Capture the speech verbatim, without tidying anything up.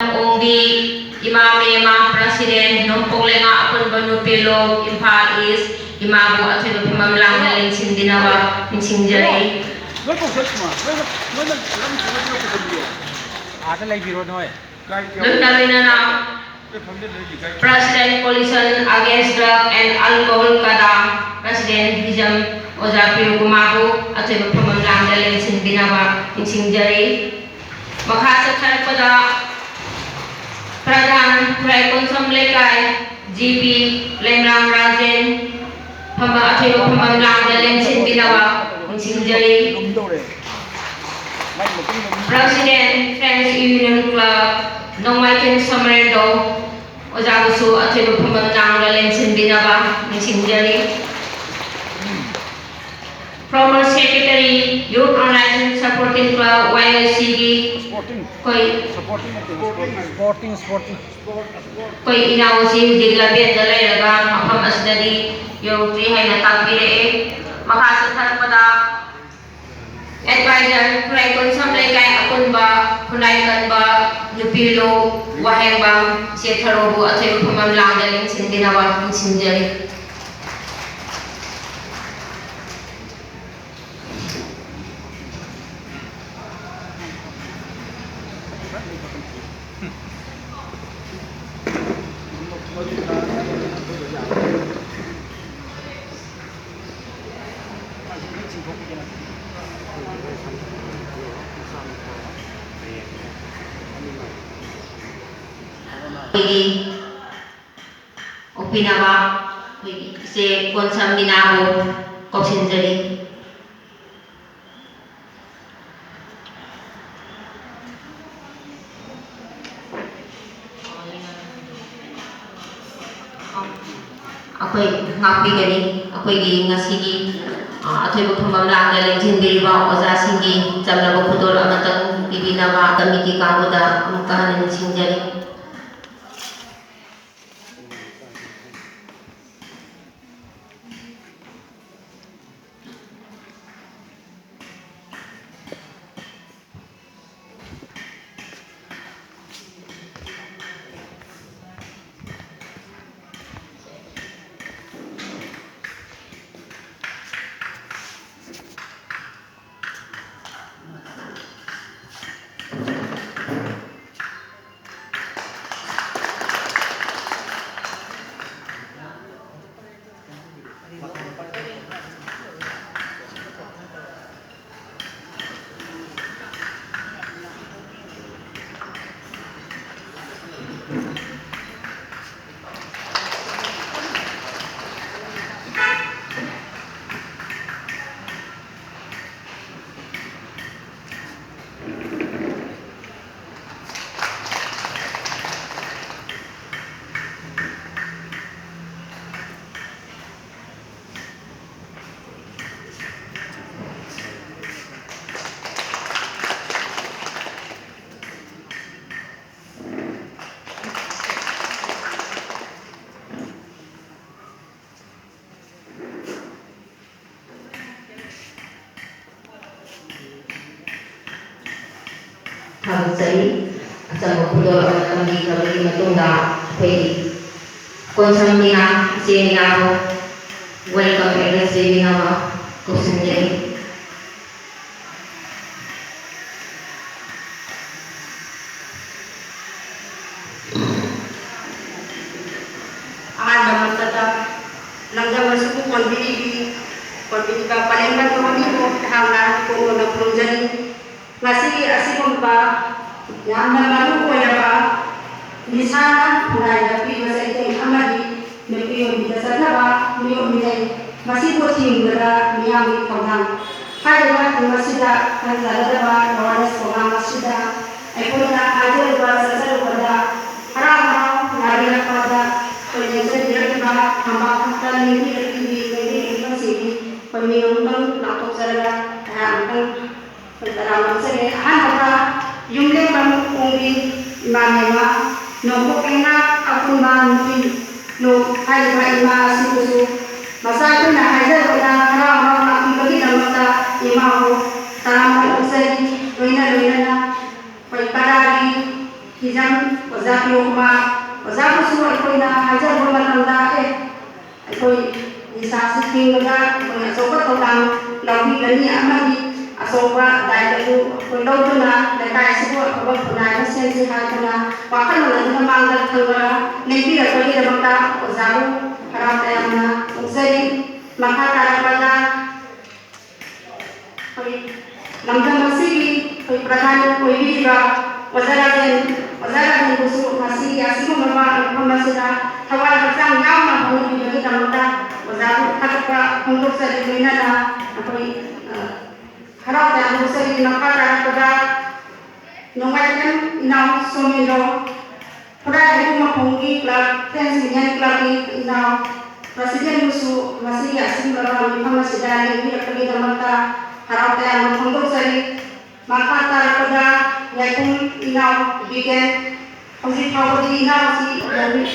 ꯑꯣꯡꯕꯤ, ꯏꯃꯥ ꯃꯦꯃꯥ, President, ꯅꯣꯡꯄꯣꯛ ꯂꯩꯉꯥꯛ ꯑꯄꯨꯟꯕ ꯅꯨꯄꯤ ꯂꯣꯛ, ꯏꯝꯐꯥꯜ East, ꯏꯃꯥꯕꯨ ꯑꯊꯣꯏꯕ ꯐꯝꯕꯥꯛ ꯂꯥꯡꯗ ꯂꯦꯡꯁꯤꯟꯕꯤꯅꯕ ꯅꯤꯡꯁꯤꯡꯖꯔꯤ꯫ ꯑꯥꯗ ꯂꯩꯕꯤꯔꯣ ꯅꯣꯏ꯫ ꯂꯣꯏꯅ ꯂꯣꯏꯅꯅ President, Coalition Against Drug and Alcohol, ꯀꯗꯥ, President, ꯍꯤꯖꯝ ꯑꯣꯖꯥ ꯄ꯭ꯔꯤꯌꯣ ꯀꯨꯃꯥꯔꯕꯨ ꯑꯊꯣꯏꯕ ꯐꯝꯕꯥꯛ ꯂꯥꯡꯗ ꯂꯦꯡꯁꯤꯟꯕꯤꯅꯕ ꯅꯤꯡꯁꯤꯡꯖꯔꯤ꯫ ꯃꯈꯥ ꯆꯠꯊꯔꯛꯄꯗ ꯄ꯭ꯔꯙꯥꯟ, ꯈꯨꯔꯥꯏ ꯀꯣꯟꯁꯝ ꯂꯩꯀꯥꯏ, G P, ꯂꯩꯃꯔꯥꯝ ꯔꯥꯖꯦꯟ, ꯐꯝꯕꯥꯛ ꯑꯊꯣꯏꯕ ꯐꯝꯕꯥꯛ ꯂꯥꯡꯗ ꯂꯦꯡꯁꯤꯟꯕꯤꯅꯕ ꯅꯤꯡꯁꯤꯡꯖꯔꯤ꯫ President, Friends Union Club, ꯅꯣꯡꯃꯥꯏꯊꯦꯝ ꯁꯃꯔꯦꯟꯗ꯭ꯔꯣ ꯑꯣꯖꯥꯕꯨꯁꯨ ꯑꯊꯣꯏꯕ ꯐꯝꯕꯥꯛ ꯂꯥꯡꯗ ꯂꯦꯡꯁꯤꯟꯕꯤꯅꯕ ꯅꯤꯡꯁꯤꯡꯖꯔꯤ꯫ Former Secretary, Youth Organization Supporting Club, Y O C ꯒꯤ ꯑꯩꯈꯣꯏ Sporting, Sporting꯫ ꯑꯩꯈꯣꯏ ꯏꯅꯥꯎꯁꯤ ꯍꯧꯖꯤꯛ ꯂꯝꯕꯦꯟꯗ ꯂꯩꯔꯒ ꯃꯐꯝ ꯑꯁꯤꯗꯗꯤ ꯌꯧꯔꯛꯇ꯭ꯔꯤ ꯍꯥꯏꯅ ꯇꯥꯛꯄꯤꯔꯛꯑꯦ꯫ ꯃꯈꯥ ꯆꯠꯊꯔꯛꯄꯗ Advisor, ꯈꯨꯔꯥꯏ ꯀꯣꯟꯁꯝ ꯂꯩꯀꯥꯏ ꯑꯄꯨꯟꯕ, ꯈꯨꯟꯅꯥꯏ ꯀꯟꯕ ꯅꯨꯄꯤ ꯂꯣꯛ ꯋꯥꯍꯦꯡꯕꯝ ꯏꯆꯦ ꯊꯔꯣꯕꯨ ꯑꯊꯣꯏꯕ ꯐꯝꯕꯥꯛ ꯂꯥꯡꯗ ꯂꯦꯡꯁꯤꯟꯕꯤꯅꯕ ꯅꯤꯡꯁꯤꯡꯖꯔꯤ꯫ ꯑꯩꯈꯣꯏꯒꯤ ꯑꯣꯛꯄꯤꯅꯕ ꯑꯩꯈꯣꯏꯒꯤ ꯏꯆꯦ ꯀꯣꯟꯁꯝ ꯃꯤꯅꯥꯕꯨ ꯀꯧꯁꯤꯟꯖꯔꯤ꯫ ꯑꯩꯈꯣꯏ ꯉꯥꯛꯄꯤꯒꯅꯤ꯫ ꯑꯩꯈꯣꯏꯒꯤ ꯉꯁꯤꯒꯤ, ꯑ, ꯑꯊꯣꯏꯕ ꯐꯝꯕꯥꯛ ꯂꯥꯡꯗ ꯂꯦꯡꯁꯤꯟꯕꯤꯔꯤꯕ ꯑꯣꯖꯥꯁꯤꯡꯒꯤ ꯆꯝꯂꯕ ꯈꯨꯗꯣꯜ ꯑꯃꯇꯪ ꯄꯤꯕꯤꯅꯕ committee ꯀꯥꯡꯕꯨꯗ ꯑꯃꯨꯛꯀ ꯍꯟꯅ ꯅꯤꯡꯁꯤꯡꯖꯔꯤ꯫ ꯆꯍꯤ ꯑꯆꯝꯕ ꯈꯨꯗꯣꯜ ꯑꯃ ꯇꯝꯕꯤꯈ꯭ꯔꯕꯒꯤ ꯃꯇꯨꯡꯗ ꯑꯩꯈꯣꯏꯒꯤ ꯀꯣꯟꯁꯝ ꯃꯤꯅꯥ, ꯏꯆꯦ ꯃꯤꯅꯥꯕꯨ welcome address ꯄꯤꯅꯕ ꯀꯧꯁꯤꯟꯖꯔꯤ꯫ ꯑꯍꯥꯟꯕꯃꯛꯇꯗ ꯂꯝꯗꯝ ꯑꯁꯤꯕꯨ ꯀꯣꯟꯕꯤꯔꯤꯕꯤ, ꯀꯣꯟꯕꯤꯔꯤꯕ ꯄꯂꯦꯝꯕ ꯊꯧꯔꯝꯕꯨ ꯑꯩꯍꯥꯛꯅ ꯏꯀꯣꯛ ꯅꯣꯟꯅ ꯈꯨꯔꯨꯝꯖꯔꯤ꯫ ꯉꯁꯤꯒꯤ ꯑꯁꯤꯒꯨꯝꯕ ꯌꯥꯝꯅ ꯃꯔꯨ ꯑꯣꯏꯔꯕ ꯅꯤꯁꯥꯅ ꯈꯨꯟꯅꯥꯏꯗ ꯄꯤꯕ ꯆꯩꯊꯦꯡ ꯑꯃꯗꯤ ꯅꯨꯄꯤ ꯑꯣꯏꯕꯤꯗ ꯆꯠꯅꯕ ꯃꯤꯑꯣꯠ ꯃꯤꯅꯩ, ꯃꯁꯤꯕꯨ ꯊꯤꯡꯕꯗ ꯃꯤꯌꯥꯝꯒꯤ ꯊꯧꯗꯥꯡ꯫ ꯍꯥꯏꯔꯤꯕ ꯊꯤꯝ ꯑꯁꯤꯗ ꯈꯟꯖꯒꯗꯕ awareness program ꯑꯁꯤꯗ ꯑꯩꯈꯣꯏꯅ ꯍꯥꯏꯖꯔꯤꯕ ꯆꯠꯆꯔꯨꯕꯗ ꯍꯔꯥꯎ ꯍꯔꯥꯎ ꯅꯥꯕꯤꯔꯛꯄꯗ ꯑꯩꯈꯣꯏ ꯂꯦꯡꯖꯕꯤꯔꯛꯂꯤꯕ ꯐꯝꯕꯥꯛ ꯈꯛꯇ ꯂꯦꯡꯕꯤꯔꯛꯂꯤꯕꯤ ꯂꯦꯡꯕꯤꯔꯛꯂꯤꯕꯁꯤꯡꯒꯤ ꯑꯩꯈꯣꯏ ꯃꯤꯡ ꯑꯃꯨꯛꯇꯪ ꯂꯥꯎꯊꯣꯛꯆꯔꯒ ꯑꯩꯍꯥꯛ ꯑꯃꯨꯛꯇꯪ ꯑꯩꯈꯣꯏ ꯇꯔꯥꯝꯅ ꯑꯣꯛꯆꯔꯤ꯫ ꯑꯍꯥꯟꯕꯗ ꯌꯨꯝꯂꯦꯝꯕ ꯑꯣꯡꯕꯤ ꯏꯃꯥ ꯃꯦꯝꯃ ꯅꯣꯡꯄꯣꯛ ꯂꯩꯉꯥꯛ ꯑꯄꯨꯟꯕ ꯅꯨꯄꯤ ꯂꯣꯛ ꯍꯥꯏꯔꯤꯕ ꯏꯃꯥ ꯑꯁꯤꯕꯨꯁꯨ ꯃꯆꯥ ꯑꯩꯈꯣꯏꯅ ꯍꯥꯏꯖꯕꯗ ꯍꯔꯥꯎ ꯍꯔꯥꯎ ꯂꯥꯛꯄꯤꯕꯒꯤꯗꯃꯛꯇ ꯏꯃꯥꯕꯨ ꯇꯔꯥꯝꯅ ꯑꯣꯛꯆꯔꯤ꯫ ꯂꯣꯏꯅ ꯂꯣꯏꯅꯅ ꯑꯩꯈꯣꯏ ꯄꯔꯥꯒꯤ ꯍꯤꯖꯝ ꯑꯣꯖꯥ ꯄꯤꯌꯣꯛꯃ ꯑꯣꯖꯥꯕꯨꯁꯨ ꯑꯩꯈꯣꯏꯅ ꯍꯥꯏꯖꯕ ꯃꯇꯝꯗ ꯑꯦ ꯑꯩꯈꯣꯏ ꯅꯤꯁꯥꯁꯤ ꯊꯤꯡꯕꯗ ꯑꯩꯈꯣꯏ ꯑꯆꯧꯕ ꯊꯧꯗꯥꯡ ꯂꯧꯕꯤꯒꯅꯤ ꯑꯃꯗꯤ ꯑꯆꯧꯕ ꯗꯥꯏꯇꯁꯨ ꯑꯩꯈꯣꯏ ꯂꯧꯗꯨꯅ ꯂꯩꯀꯥꯏ ꯑꯁꯤꯕꯨ ꯑꯐꯕ ꯈꯨꯟꯅꯥꯏ ꯑꯃ ꯁꯦꯝꯁꯤ ꯍꯥꯏꯗꯨꯅ ꯋꯥꯈꯜꯂꯣꯟ ꯑꯗꯨ ꯃꯃꯥꯡꯗ ꯊꯝꯂꯒ ꯂꯦꯡꯕꯤꯔꯛꯄꯒꯤꯗꯃꯛꯇ ꯑꯣꯖꯥꯕꯨ ꯍꯔꯥꯎ ꯇꯌꯥꯝꯅ ꯐꯣꯡꯖꯔꯤ꯫ ꯃꯈꯥ ꯇꯥꯔꯛꯄꯗ ꯑꯩꯈꯣꯏ ꯂꯝꯗꯝ ꯑꯁꯤꯒꯤ ꯑꯩꯈꯣꯏ ꯄ꯭ꯔꯙꯥꯟ ꯑꯣꯏꯕꯤꯔꯤꯕ ꯑꯣꯖꯥ ꯔꯥꯖꯦꯟ, ꯑꯣꯖꯥ ꯔꯥꯖꯦꯟꯕꯨꯁꯨ ꯉꯁꯤꯒꯤ ꯑꯁꯤꯒꯨꯝꯂꯕ ꯃꯐꯝ ꯑꯁꯤꯗ ꯊꯋꯥꯏ ꯍꯛꯆꯥꯡ ꯌꯥꯎꯅ ꯍꯣꯠꯅꯕꯤꯕꯒꯤꯗꯃꯛꯇ ꯑꯣꯖꯥꯕꯨ ꯊꯥꯒꯠꯄ ꯐꯣꯡꯗꯣꯛꯆꯔꯤ꯫ ꯂꯣꯏꯅꯅ ꯑꯩꯈꯣꯏ, ꯑ, ꯍꯔꯥꯎ ꯇꯌꯥꯝꯅ ꯐꯣꯡꯗꯣꯛꯆꯔꯤ꯫ ꯃꯈꯥ ꯇꯥꯔꯛꯄꯗ ꯅꯣꯡꯃꯥꯏꯊꯦꯝ ꯏꯅꯥꯎ ꯁꯣꯃꯦꯟꯗ꯭ꯔꯣ, ꯈꯨꯔꯥꯏ ꯍꯩꯕꯨꯡ ꯃꯈꯣꯡꯒꯤ club, Friends Union clubꯀꯤ ꯏꯅꯥꯎ presidentꯕꯨꯁꯨ ꯉꯁꯤꯒꯤ ꯑꯁꯤꯒꯨꯝꯂꯕ ꯃꯤꯐꯝ ꯑꯁꯤꯗ ꯂꯦꯡꯕꯤꯔꯛꯄꯒꯤꯗꯃꯛꯇ ꯍꯔꯥꯎ ꯇꯌꯥꯝꯅ ꯐꯣꯡꯗꯣꯛꯆꯔꯤ꯫ ꯃꯈꯥ ꯇꯥꯔꯛꯄꯗ ꯌꯥꯏꯈꯨꯝ ꯏꯅꯥꯎ ꯕꯤꯀꯦꯟ, ꯍꯧꯖꯤꯛ ꯐꯥꯎꯕꯗꯤ ꯏꯅꯥꯎ ꯑꯁꯤ ꯂꯧꯃꯤ-,